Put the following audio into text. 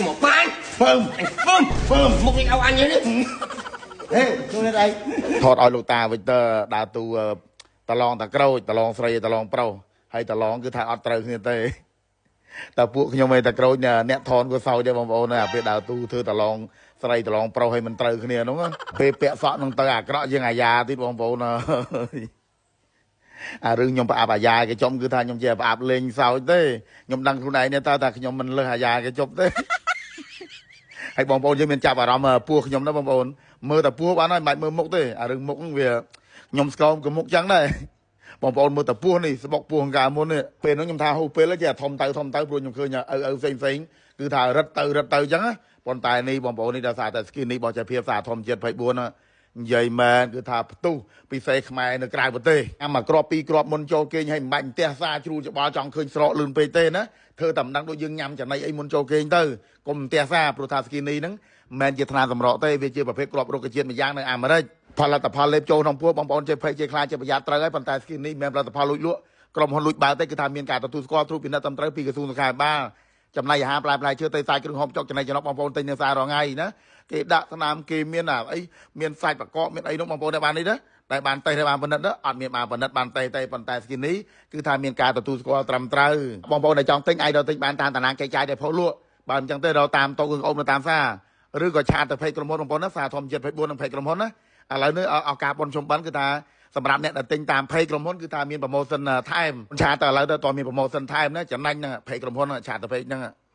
មកបាន ពើម អញពឹម ពើម មុខនេះឲ្យអញនេះ ហេជួយនេះអីថតឲ្យលោកតាវិកទ័រដើរទូតឡងតាក្រូចតឡងស្រីតឡងប្រុសហើយតឡងគឺថាអត់ត្រូវគ្នាទេតែពួកខ្ញុំឯតាក្រូចអ្នកថនក៏សោចដែរបងប្អូនអាពេលដើរទូធ្វើតឡងស្រីតឡងប្រុសឲ្យមិនត្រូវគ្នានោះពេលពាក់សក់នឹងទៅអាក្រក់ជាងអាយ៉ាទៀតបងប្អូនអារឿងខ្ញុំប្រអាប់អាយ៉ាគេចំគឺថាខ្ញុំជាប្រអាប់លេងសើចទេខ្ញុំដឹងខ្លួនឯងទេតើថាខ្ញុំមិនលើសអាយ៉ាគេជប់ទេហើយបងប្អូនយើងមានចាប់អារម្មណ៍ពោះខ្ញុំណាបងប្អូនមើលតែពោះបានហើយមិនបាច់មើលមុខទេអារឿងមុខហ្នឹងវាខ្ញុំស្គមក៏មុខចឹងដែរបងប្អូនមើលតែពោះនេះស្បុកពោះកាលមុននេះពេលនោះខ្ញុំថាហូពេលជាធំទៅធំទៅព្រោះខ្ញុំឃើញឪឪផ្សេងផ្សេងគឺថារឹតទៅរឹតទៅចឹងណាប៉ុន្តែនេះបងប្អូននេះដោយសារតែ skin នេះរបស់ចេះភាពសារធម្មជាតិ24ណានិយាយមែនគឺថាផ្ទុះពិសេសខ្មែរនៅក្រៅប្រទេសអាមួយគ្រាប់ពីរគ្រាប់មុនចូលគេងឲ្យមិនបាច់ផ្ទះសាជ្រូច្បល់ចង់ឃើញស្រកលឿនពេកទេណាធ្វើតែមិនដឹងដូចយើងញ៉ាំចំណីអីមុនចូលគេងទៅកុំផ្ទះសាព្រោះថា skin នេះហ្នឹងមិនមែនជាថ្នាំសម្រក់ទេវាជាប្រភេទគ្រាប់រុក្ខជាតិមួយយ៉ាងនៅអាមេរិកផលិតផលលេបចូលក្នុងពោះបងប្អូនចេះភ័យចេះខ្លាចចេះប្រយ័ត្នត្រូវហើយប៉ុន្តែ skin នេះមិនមែនផលិតផលលួចលក់ក្រុមហ៊ុនលួចបើកទេគឺថាមានការទទួលស្គាល់ត្រួតពិនិត្យត្រឹមត្រូវពីក្រសួងសុខាភិបាលចំណីអាហារផ្លែផ្លែឈើត្រីសាច់គ្រឿងហូបចុកចំណីចំណុកបងប្អូនទិញនៅផ្សាររាល់ថ្ងៃណាគេដាក់ថ្នាំគេមានអាអីមានសាច់បកកមានអីនោះបងប្អូនដែលបាននេះណាដែលបានតេស្តដែលបានពិនិត្យអត់មានបានពិនិត្យបានតេស្តទេប៉ុន្តែ skin នេះគឺថាមានការទទួលស្គាល់ត្រឹមត្រូវបងប្អូនដែលចង់ទិញអាចដល់ទិញបានតាមតារាងគេចាយដែលផុសលក់បើមិនចឹងទេរកតាមតូកអូមនៅតាមផ្សារឬក៏ឆាតទៅ page ក្រុមហ៊ុនបងប្អូនណាសារធម្មជាតិ24និង page ក្រុមហ៊ុនណាឥឡូវនេះឱកាសប៉ុនជុំបិណ្ឌគឺថាសម្រាប់អ្នកដែលទិញតាម page ក្រុមហ៊ុនគឺថាមាន promotion ថែមឆាតទៅឥឡូវទៅតមាន promotion ថែមណាចំណេញហ្នឹង page ក្រុមហ៊ុនឆាតទៅ page ហ្នឹង។